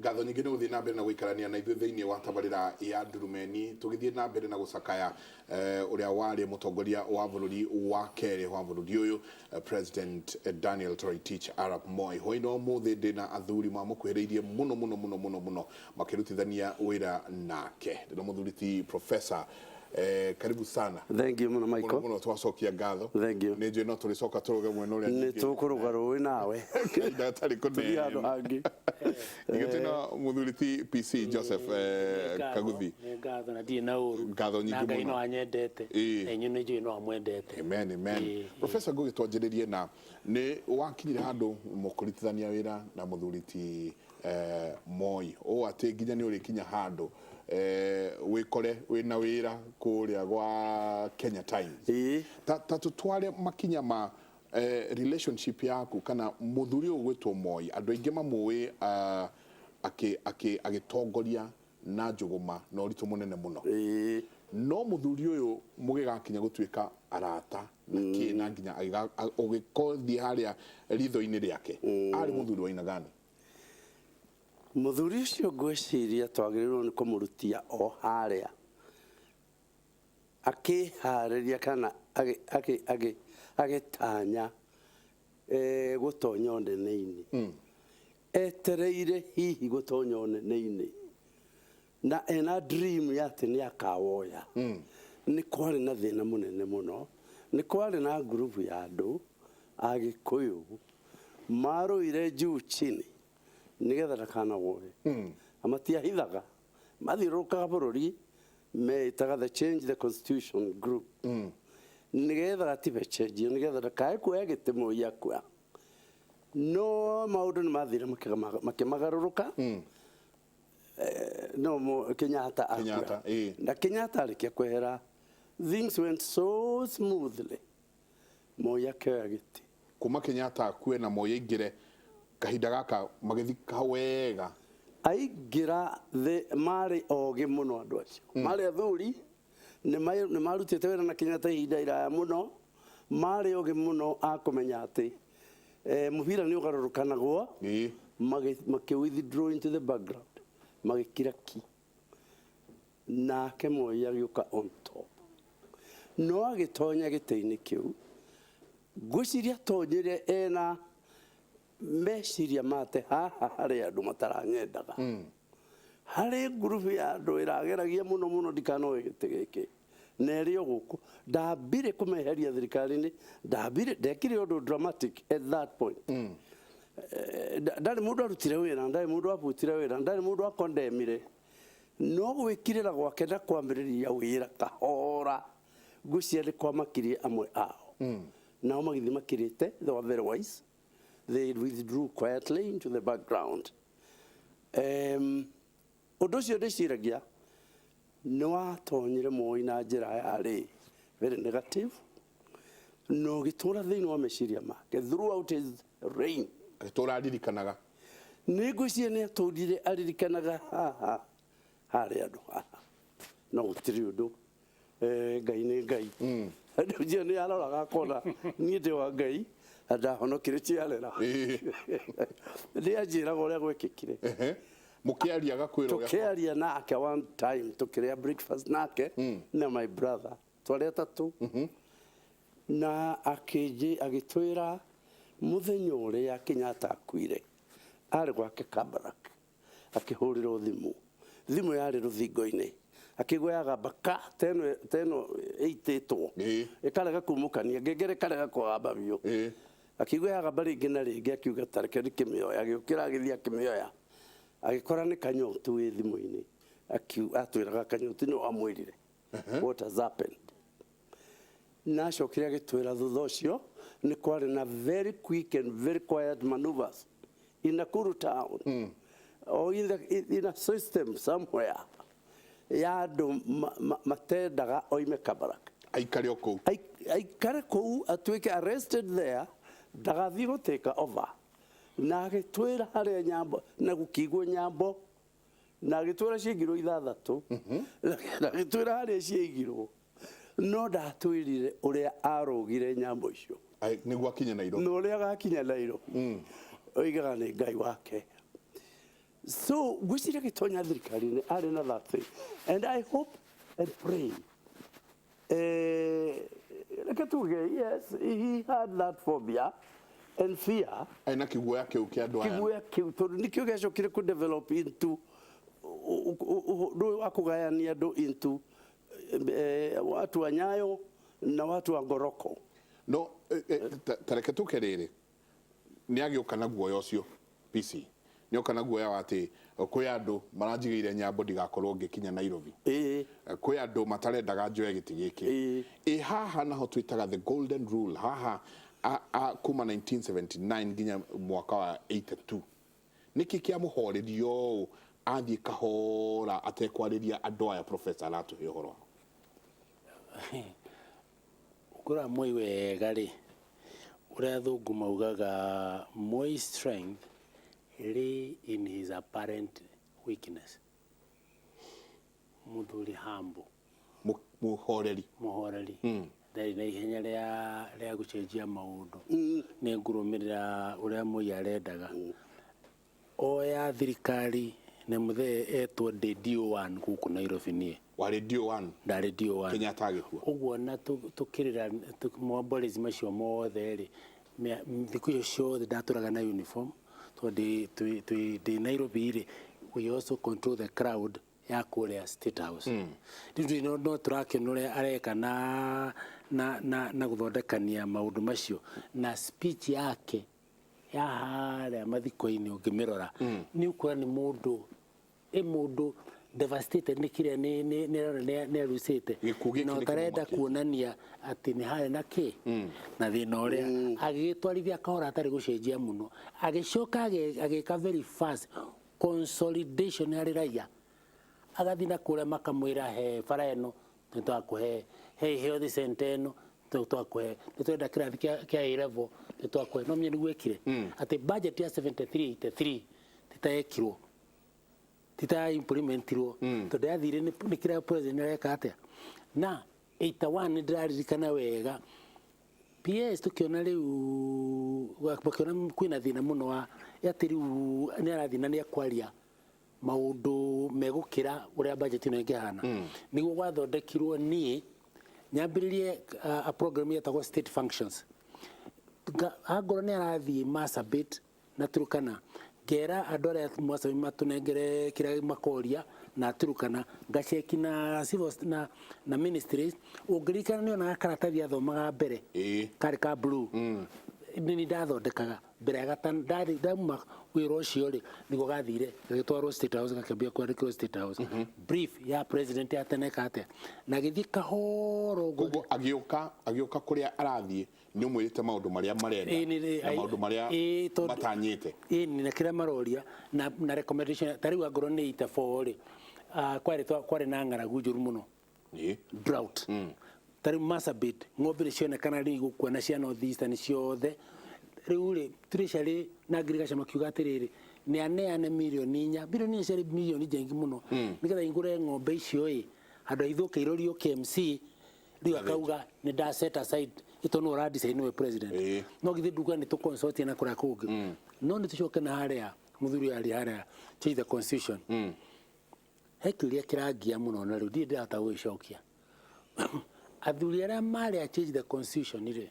Ngatho nyingĩ nĩ gũthiĩ na mbere na gũikarania na ithuĩ thĩinĩ wa tabarĩra ya Ndurumeni, tũgĩthiĩ na mbere na gũcakaya ũrĩa warĩ mũtongoria wa bũrũri wa kerĩ wa bũrũri ũyũ, President Daniel Toroitich arap Moi. Hwaĩ-inĩ wa ũmũthĩ ndĩ na athuri mamũkuhĩrĩirie mũno mũno mũno mũno mũno makĩrutithania wĩra nake. Ndĩna mũthuri ti Professor, karibu sana. Thank you mũno, Michael. Mũno mũno twacokia ngatho. Thank you. Nĩ njũĩ no tũrĩcoka tũrũge mwena ũrĩa nĩ tũkũrũga rũĩ nawe. Kahinda gatarĩ tũthiĩ handũ kũnene. Hangĩ. Ningĩ twĩna mũthuri ti PC Joseph Kaguthi. Nĩ ngatho na ndirĩ na ũru. Ngatho nyingĩ Na Ngai mũno. no anyendete. Na inyuĩ nĩ njũĩ no amwendete. Amen, amen. Professor, ngũgĩtwanjĩrĩrie na nĩ wakinyire handũ mũkũrutithania wĩra na mũthuri ti Moi ũũ atĩ nginya nĩ ũrĩkinya handũ wĩkore wĩna wĩra kũrĩa gwa Kenya Times. Ta tũtware makinya ma relationship yaku kana mũthuri ũyũ ũgwĩtwo Moi, andũ aingĩ mamũĩ agĩtongoria na njũgũma na ũritũ mũnene mũno. No mũthuri ũyũ mũgĩgakinya gũtuĩka arata na kĩ na nginya ũgĩkothiĩ harĩa ritho-inĩ rĩake, arĩ mũthuri wa aina gani? Mũthuri ũcio ngwĩciria twagĩrĩirwo nĩ kũmũrutia o harĩa akĩharĩria kana agĩtanya gũtonya ũnene-inĩ. Etereire hihi gũtonya ũnene-inĩ na ena dream ya atĩ nĩ akawoya. Nĩ kwarĩ na thĩna mũnene mũno, nĩ kwarĩ na ngurubu ya andũ a Gĩkũyũ marũire juu chini nĩgetha ndakanawoe. Na matiahithaga, mathiũrũrũkaga bũrũri meĩtaga the Change the Constitution Group, nĩgetha gatiba ĩcenjio, nĩgetha ndakae kuoya gĩtĩ Moi akua. No maũndũ nĩ mathire makĩmagarũrũka. No Kenyatta akua. Kenyatta, ĩĩ. Na Kenyatta arĩkia kwehera, things went so smoothly, Moi akĩoya gĩtĩ. Kuma Kenyatta akue na Moi aingĩre, kahinda gaka magĩthiĩ wega. Aingĩra thĩ marĩ ogĩ mũno andũ acio. Marĩ athuri, nĩ marutĩte wĩra na Kenyatta ihinda iraya mũno, marĩ ogĩ mũno a kũmenya atĩ mũbira nĩ ũgarũrũkanagwo. Makĩ withdraw into the background, magĩkira ki. Nake Moi agĩũka on top. No agĩtonya gĩtĩ-inĩ kĩu, ngwĩciria atonyire ena meciria ma atĩ haha harĩ andũ mataranyendaga. Harĩ ngurubu ya andũ ĩrageragia mũno mũno ndikanoe gĩtĩ gĩkĩ. Na ĩrĩ o gũkũ. Ndambire kũmeheria thirikari-inĩ, ndambire, ndekire ũndũ dramatic at that point. Ndarĩ mũndũ arutire wĩra, ndarĩ mũndũ abutire wĩra, ndarĩ mũndũ akondemire. No gwĩkirĩra gwake na kwambĩrĩria wĩra kahora, ngwĩciria nĩ kwamakirie amwe ao. Nao magĩthiĩ makirĩte, they were very wise. They withdrew quietly into the background. Ũndũ ũcio ndĩciragia nĩ watonyire Moi na njĩra yarĩ very negative na ũgĩtũra thĩinĩ wa meciria make throughout his reign. Agĩtũra aririkanaga. Nĩ ngwĩciria nĩ atũrire aririkanaga haha harĩ andũ haha, no gũtirĩ ũndũ. Ngai nĩ Ngai. Andũ ũcio nĩ aroraga akona niĩ ndĩ wa Ngai na ndahonokire ciarera. Nĩ anjĩraga ũrĩa gwekĩkire. Mũkĩaria agakwĩra ũrĩa. Tũkĩaria nake one time, tũkĩrĩa breakfast nake na my brother, twarĩ atatũ, na akĩnjĩ agĩtwĩra mũthenya ũrĩa Kenyatta akuire arĩ gwake Kabarak, akĩhũrĩrwo thimũ, thimũ yarĩ rũthingo-inĩ, akĩigua yagamba ka teno teno ĩitĩtwo, ĩkarega kumũkania, ngengere ĩkarega kũgamba biũ. Akĩigua yagamba rĩngĩ na rĩngĩ, akiuga ta reke ndĩkĩmĩoya, agĩũkĩra agĩthiĩ akĩmĩoya, agĩkora nĩ Kanyotu wĩ thimũ-inĩ, atwĩraga Kanyotu nĩwe wamwĩrire what has happened. Na acokire agĩtwĩra thutha ũcio nĩ kwarĩ na very quick and very quiet maneuvers in Nakuru town or in a system somewhere ya andũ matendaga oime Kabarak. Aikare o kũu. Aikare kũu, atuĩke arrested there, ndagathiĩ gũtĩka over. Na agĩtwĩra harĩa nyambo na gũkĩigwo nyambo, na agĩtwĩra ciaigirwo ithathatũ, na agĩtwĩra harĩa ciaigirwo, no ndatwĩrire ũrĩa arũgire nyambo icio. Ai, nĩguo akinye Nairobi. Na ũrĩa agakinya Nairobi. Oigaga nĩ Ngai wake. So ngwĩciria gĩtonya thirikari-inĩ arĩ na that thing, and I hope and pray, reke tuge, yes, he had that phobia and fear. Ena kĩguoya kĩu kĩa andũ aya. Kĩguoya kĩu, tondũ nĩkĩo gĩacokire kũ develop into ũndũ wa kũgayania andũ into watu wa Nyayo na watu wa Ngoroko. No ta reke tuke rĩrĩ, nĩ agĩũka na guoya ũcio, PC nĩ oka na guoya wa atĩ kwĩ andũ maranjigĩire nyambo ndigakorwo ngĩkinya Nairobi. Kwĩ andũ matarendaga njoe gĩtĩ gĩkĩ. Ĩ haha naho twĩtaga the golden rule haha kuma 1979 nginya mwaka wa 82, nĩkĩ kĩamũhoreria ũũ athiĩ kahora atekwarĩria andũ aya professor aratũhe ũhoro wao? Ũkũrora Moi wega rĩ, ũrĩa athũngũ maugaga, Moi strength lay in his apparent weakness. Mũthuri humble. Mũhoreri. Mũhoreri, ndarĩ na ihenya rĩa gũcenjia maũndũ. Nĩ ngũrũmĩrĩra ũrĩa Moi arendaga. Oya thirikari nĩ mũthee etwo ndĩ DO1 gũkũ Nairobi niĩ. Wa Radio 1? Ndarĩ DO1. Kenyatta agĩkua. Ũguo na tũkĩrĩra momborizi macio mothe rĩ, thikũ icio ciothe ndatũraga na uniform, tondũ ndĩ Nairobi rĩ, we also control the crowd ya kũrĩa State House. Rĩu no tũrakĩona ũrĩa areka na gũthondekania maũndũ macio, na speech yake ya harĩa mathiko-inĩ ũngĩmĩrora nĩ ũkuona nĩ mũndũ ĩ mũndũ devastated nĩ kĩrĩa nĩ arucĩte. Gĩkuũ gĩkĩ na nĩ ũtarenda kĩmũmakĩtie. Kuonania atĩ nĩ harĩ na kĩ na thĩna ũrĩa agĩgĩtwarithia kahora atarĩ gũcenjia mũno, agĩcoka agĩka very fast consolidation harĩ raia, agathiĩ na kũrĩa makamwĩra, he bara ĩno nĩ twakũhe, he health center ĩno nĩ twakũhe, nĩ twenda kĩrathi kĩa A level nĩ twakũhe. No menye nĩguo ekire atĩ budget ya 73 83 tita yekirwo, tita implementirwo, tondũ yathire nĩ kĩrĩa president areka atĩa. Na 81 nĩ ndĩraririkana wega, PS tukiona rĩu makĩona kwĩna thĩna mũno wa atĩ rĩu nĩ arathiĩ na nĩ ekwaria maũndũ megũkĩra ũrĩa budget ĩno ĩngĩhana, nĩguo gwathondekirwo niĩ nyambĩrĩrie a program yetagwo state functions. Angorwo nĩ arathiĩ Marsabit na Turkana, ngera andũ arĩa Marsabit matũnengere kĩrĩa makoria, na Turkana ngaceki na civil na ministries. Ũngĩririkana nĩ onaga karatathi athomaga mbere karĩ ka blue, nĩ ndathondekaga mbere ya ndarĩ ndauma wĩra ũcio rĩ, nĩguo gathire gagĩtwarwo State House, gakĩambia kwandĩkĩrwo State House brief ya president ya tene ka atĩa, na gĩthiĩ kahoro ũguo. Koguo agĩũka kũrĩa arathiĩ nĩ ũmwĩrĩte maũndũ marĩa marenda na maũndũ marĩa matanyĩte. Ĩĩ, na kĩrĩa maroria na recommendation. Ta rĩu angorwo nĩ 84 rĩ, kwarĩ na ng'aragu njũru mũno, drought. Ta rĩu Marsabit ng'ombe nĩ cionekana rĩu igũkua na cia North Eastern ciothe. Rĩu rĩ, Treasury na Agriculture makiuga atĩrĩrĩ, nĩ aneane mirioni 4, 4 bilioni ciarĩ mirioni nyingĩ mũno, nĩgetha ingũre ng'ombe icio ĩ handũ ithũke irorio KMC. Rĩu akauga nĩ nda set aside ito no ũra decide nĩwe president. No githĩ nduga nĩ tũ na kũrĩa kũngĩ, no nĩ tũcoke na harĩa mũthuri arĩ harĩa change the constitution. He kĩũria kĩrangia mũno na rĩu ndirĩ ndĩrahota gũgĩcokia. Athuri arĩa marĩ a change the constitution rĩ,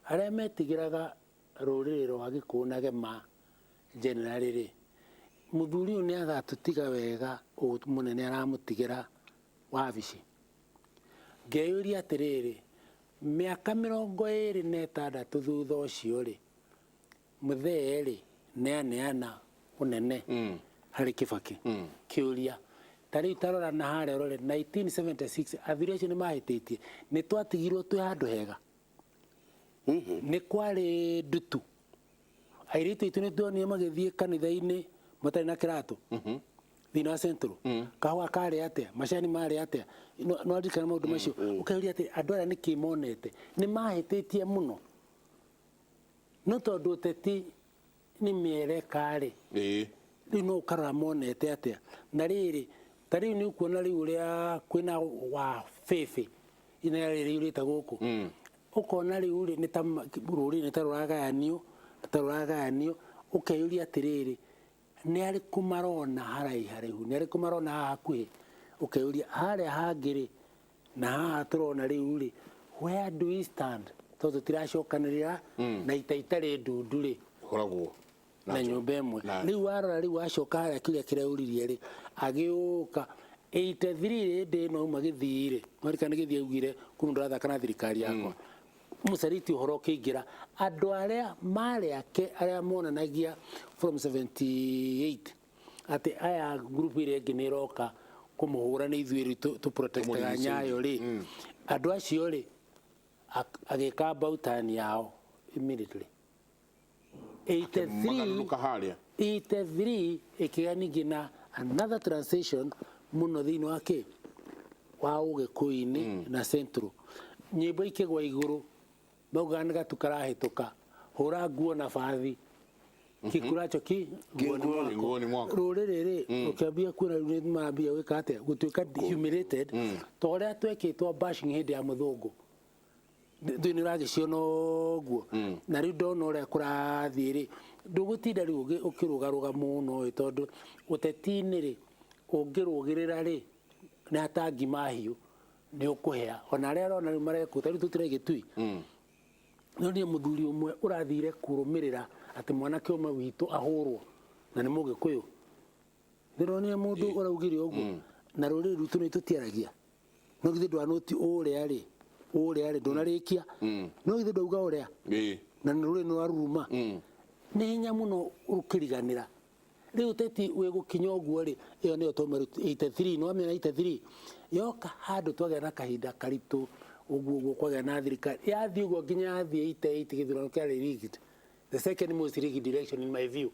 arĩa metigĩraga rũrĩrĩ rwa Gĩkũyũ na Gema generally rĩ, mũthuri ũyũ nĩ agatũtiga wega ũũ mũnene aramũtigĩra wabici? Ngeyũria atĩrĩrĩ, mĩaka 26 thutha ũcio rĩ, mũthee rĩ nĩ aneana ũnene harĩ Kibaki. Kĩũria ta rĩu tarora na harĩa ũrore 1976, athuri acio nĩ mahĩtĩtie, nĩ twatigirwo twĩ handũ hega, nĩ kwarĩ ndutu, airĩtu aitũ nĩ tuonire magĩthiĩ kanitha-inĩ matarĩ na kĩratũ thĩinĩ wa Central. Kahũa karĩ atĩa, macani marĩ atĩa? No aririkana maũndũ macio, ũkeyũria atĩ andũ aya nĩkĩ monete nĩ mahĩtĩtie mũno, no tondũ ũteti nĩ mĩereka rĩ, rĩu no ũkarora monete atĩa. Na rĩrĩ, ta rĩu nĩ ũkuona rĩu ũrĩa kwĩna wa bĩbĩ ina rĩrĩ yurĩte gũkũ, ũkona rĩu rĩ nĩ ta rũrĩrĩ nĩ ta rũragayanio, ũkeyũria atĩrĩrĩ, Nĩ arĩkũ marona haraiharaihu, nĩ arĩkũ marona haha hakuhĩ, ũkeyũria harĩa hangĩ rĩ na haha tũrona rĩu rĩ, where do we stand? Tondũ tũtiracokanĩrĩra na ita itarĩ ndundu rĩ Ĩkoragwo na nyũmba ĩmwe. Rĩu warora, rĩu wacoka harĩa kĩrĩa kĩrauririe rĩ, agĩũka 83 hĩndĩ ĩno auma gĩthii rĩ, mwarikana gĩthii augire kũu ndũrathaka na thirikari yakwa, mũcariti ũhoro ũkĩingĩra, andũ arĩa marĩ ake arĩa monanagia from 78 atĩ aya group ĩrĩa ĩngĩ nĩ ĩroka kũmũhũra, nĩ ithuĩ rĩu tũprotectaga Tũmũrigicĩirie. Nyayo rĩ, andũ acio rĩ, agĩka about-turn yao immediately 83. Magarũrũka harĩa. 83 ĩkĩgĩa ningĩ na another transition mũno thĩinĩ wa kĩ wa ũgĩkũyũ-inĩ na central, nyĩmbo ikĩgwa igũrũ, maugaga nĩ gatu karahĩtũka, hũra nguo na bathi kikuracho ki nguoni mwako. Nguoni mwako. Rũrĩrĩ rĩ ũkĩambia kuona rĩu nĩ marambia gwĩka atĩa, gũtuĩka humiliated ta ũrĩa twekĩtwo bashing hĩndĩ ya mũthũngũ. Thĩ nĩ ũragĩciona ũguo, na rĩu ndona ũrĩa kũrathiĩ rĩ, ndũgũtinda rĩu ũkĩrũgarũga mũno ĩ, tondũ ũteti-inĩ rĩ, ũngĩrũgĩrĩra rĩ nĩ atangi mahiũ nĩ ũkũhea ona arĩa arona rĩu marekwo. Ta rĩu tũtire gĩtui, no niĩ mũthuri ũmwe ũrathire kũrũmĩrĩra atĩ mwanake ũmwe witũ ahũrwo na nĩ mũgĩkũyũ, ndĩronire mũndũ ũraugire ũguo na rũrĩrĩ rwitũ nĩ tũtiaragia, no githĩ ndwanũti ũrĩa rĩ, ũrĩa rĩ ndũnarĩkia, no githĩ ndauga ũrĩa na nĩ rũrĩrĩ nĩ rwaruruma, nĩ hinya mũno ũkĩriganĩra. Rĩu ũteti wĩ gũkinya ũguo rĩ, ĩyo nĩyo twauma rĩu 83, nĩ wamĩona 83 yoka handũ twagĩa na kahinda karitũ ũguo ũguo, kwagĩa na thirikari yathiĩ ũguo nginya yathiĩ 88, gĩthurano kĩarĩ rigged, the second most rigged election in my view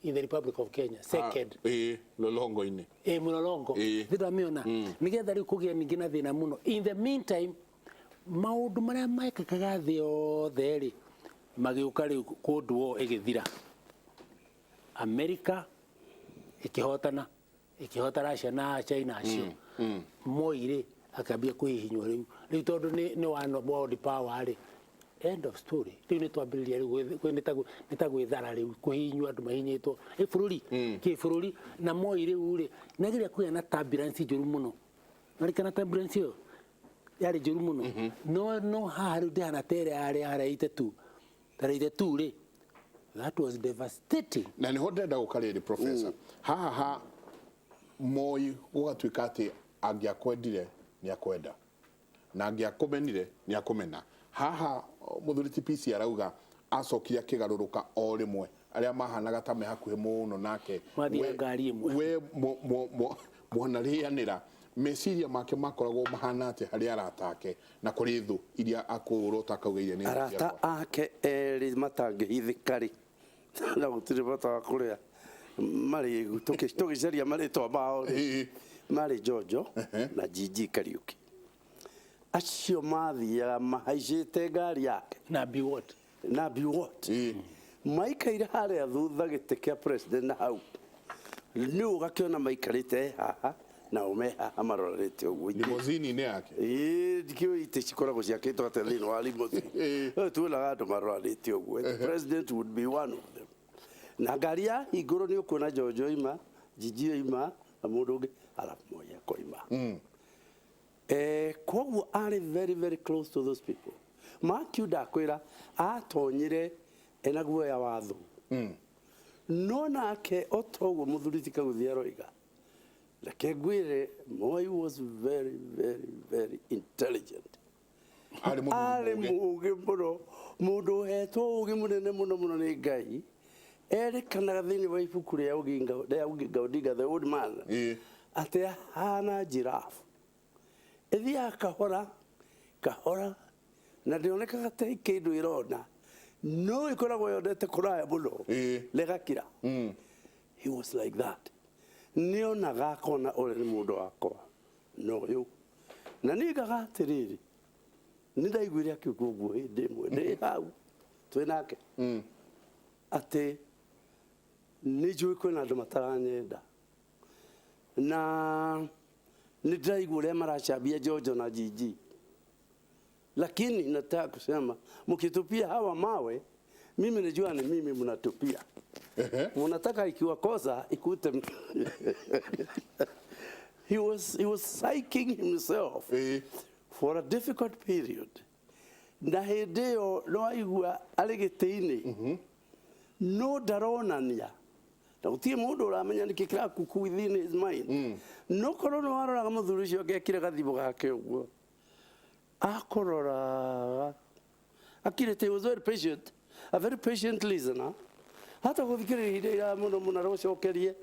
in the Republic of Kenya, second. Ĩĩ, lolongo-inĩ. Ĩ mũlolongo. Thĩ ndwamĩona nĩgetha rĩu kũgĩa ningĩ na thĩna mũno. In the meantime, maũndũ marĩa mekĩkaga thĩ yothe rĩ magĩũka rĩu, Cold War ĩgĩthira, America ĩkĩhotana, ĩkĩhota Russia na China acio. Moi rĩ akĩambia kũhihinywo rĩu rĩu tondũ nĩ one world power rĩ, end of story. Rĩu nĩ twambĩrĩria rĩu nĩ ta gwĩthara rĩu, kũhihinywo, andũ mahihinyĩtwo ĩ bũrũri kĩ bũrũri. Na Moi rĩu rĩ nĩageria kũgĩa na turbulence njũru mũno, narikana turbulence ĩyo yarĩ njũru mũno, no haha rĩu ndĩhana ta ĩrĩa yarĩ harĩa 82, ta 82 rĩ, that was devastating. Na niho ndĩrenda gũka rĩrĩ, professor, haha ha Moi gũgatuĩka atĩ angĩakwendire nĩ akwenda na angĩakũmenire nĩ akũmena. Haha mũthuri TPC arauga acokire akĩgarũrũka o rĩmwe, arĩa mahanaga ta me hakuhĩ mũno nake. Mathiaga ngari ĩmwe. We mwanarĩanĩra meciria make makoragwo mahana atĩa harĩ arata ake na kũrĩ thũ iria akũrota akauga iria nĩ thũ Arata ciakwa? Ake erĩ matangĩhithĩka rĩ, na gũtirĩ bata wa kũrĩa marĩgu tũgĩcaria marĩtwa mao rĩ, marĩ Njonjo na Gigi Kariuki, acio mathiaga mahaicĩte ngari yake. Na Biwott. Na Biwott maikaire harĩa thutha gĩtĩ kĩa president, na hau nĩ ũgakĩona maikarĩte haha nao me haha marorete ũguo. Limousine-inĩ yake. Ĩĩ, ndikĩũĩ itĩ cikoragwo ciakĩtwo atĩa thĩinĩ wa limousine. Tuonaga andũ maroranĩte ũguo. The president would be one of them, na ngari ya hingũrwo nĩ ũkuona Njonjo ima, Gigi oima, na mũndũ ũngĩ, arabu Moi akoima. Koguo arĩ very very close to those people. Makiu ndakwĩra atonyire ena guoya wa thũ, no nake o toguo mũthuri ti Kaguthia aroiga, reke ngwĩre, Moi was very very very intelligent. Arĩ mũthuri arĩ mũũgĩ. Mũũgĩ mũno, mũndũ ũhetwo ũũgĩ mũnene mũno mũno nĩ Ngai. Erĩkanaga thĩinĩ wa ibuku rĩa Oginga, rĩa Oginga Odinga, The Old Man, atĩ ahana giraffe, ĩthiaga kahora kahora na ndĩonekaga ta kĩndũ ĩrona, no ĩkoragwo yonete kũraya mũno. Rĩgakira. He was like that, nĩonaga akona ũrĩa nĩ mũndũ wakwa na ũyũ, na niĩ ngaga atĩrĩrĩ, nĩ ndaiguire akiuga ũguo hĩndĩ ĩmwe ndĩ hau twĩ nake, atĩ nĩ njũĩ kwĩna andũ mataranyenda na nĩ ndĩraigua ũrĩa maracambia Njonjo na Gigi, lakini nataka kusema mkitupia hawa mawe Mimi najua ni mimi mnatupia. Mnataka ikiwa kosa ikute. He was psyching himself for a difficult period. Na hĩndĩ ĩyo no aigua arĩ gĩtĩ-inĩ, no ndaronania na gũtirĩ mũndũ ũramenya nĩkĩ kĩrakuku within his mind. No korwo nĩ waroraga mũthuri ũcio angĩekire gathimũ gake ũguo akũroraga akirĩte. He was very patient, a very patient listener, hata gũthikĩrĩria ihinda iraya mũno mũno arũcokerie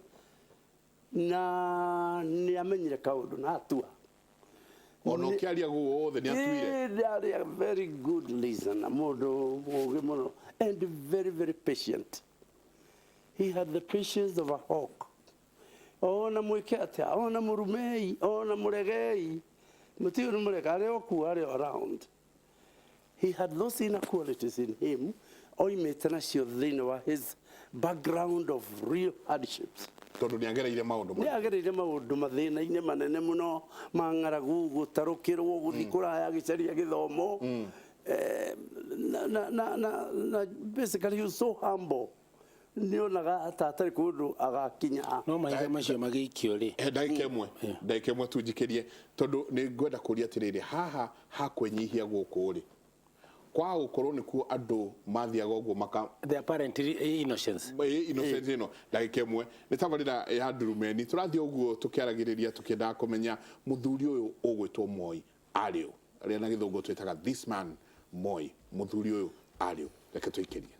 na nĩ amenyire kaũndũ na atua. Ona ũkĩaria guothe nĩ atuire. Ĩĩ, ndarĩ a very good listener, mũndũ mũũgĩ mũno and very, very patient. He had the patience of a hawk. Ona mwĩke atĩa, ona mũrumei, ona mũregei, mũtiũ nĩ mũrega, arĩ o kuo, arĩ o around. He had those inner qualities in him oimĩte nacio thĩinĩ wa his background of real hardships. Tondũ nĩ agereire maũndũ nĩ agereire maũndũ mathĩna-inĩ manene mũno ma ng'aragu, gũtarũkĩrwo, gũthiĩ kũraya agĩcaria gĩthomo. Na basically he was so humble, nĩ onaga ta atarĩ kũndũ agakinya. No mahiga macio magĩikio rĩ? Ndagĩka ĩmwe, ndagĩka ĩmwe tu njikĩrie, tondũ nĩ ngwenda kũria atĩrĩrĩ, haha hakwĩnyihia gũkũ rĩ, kwa gũkorwo nĩkuo andũ mathiaga ũguo maka The apparent innocence. Ĩ, innocent ĩno. Ndagĩka ĩmwe, nĩ tabarĩra ya Ndurumeni, tũrathiĩ ũguo tũkĩaragĩrĩria, tũkĩendaga kũmenya mũthuri ũyũ ũgwĩtwo Moi arĩ ũ, arĩa na Gĩthũngũ twĩtaga "this man Moi". Mũthuri ũyũ arĩ ũ? Reke tũikĩrie.